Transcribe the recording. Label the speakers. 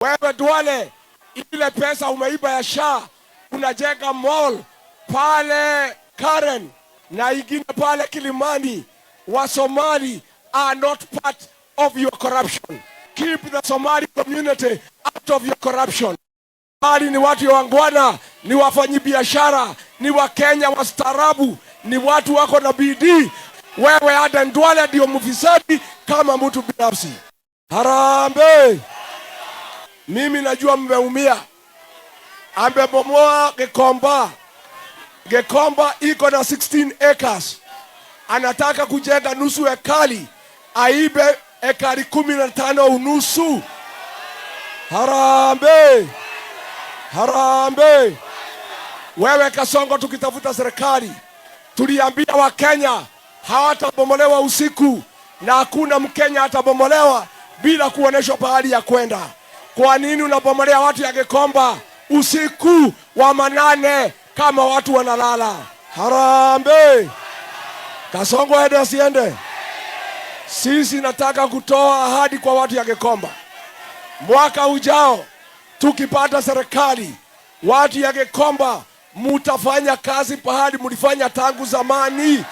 Speaker 1: Wewe Duale, ile pesa umeiba ya SHA unajenga mall pale Karen na ingine pale Kilimani. Wasomali are not part of your corruption. Keep the Somali community out of your corruption. Somali ni watu waungwana, ni wafanyibiashara, ni Wakenya wastaarabu, ni watu wako na bidii. Wewe Aden Duale ndio mfisadi kama mtu binafsi. Harambee! Mimi najua mmeumia. Amebomoa Gikomba. Gikomba iko na 16 acres, anataka kujenga nusu ekari, aibe ekari 15 unusu. Harambee! Harambee! Wewe Kasongo, tukitafuta serikali tuliambia Wakenya hawatabomolewa usiku na hakuna Mkenya atabomolewa bila kuonyeshwa pahali ya kwenda. Kwa nini unabomolea watu ya Gikomba usiku wa manane kama watu wanalala? Harambee! Kasongo aende asiende? Sisi nataka kutoa ahadi kwa watu ya Gikomba, mwaka ujao tukipata serikali, watu ya Gikomba mutafanya kazi pahali mlifanya tangu zamani.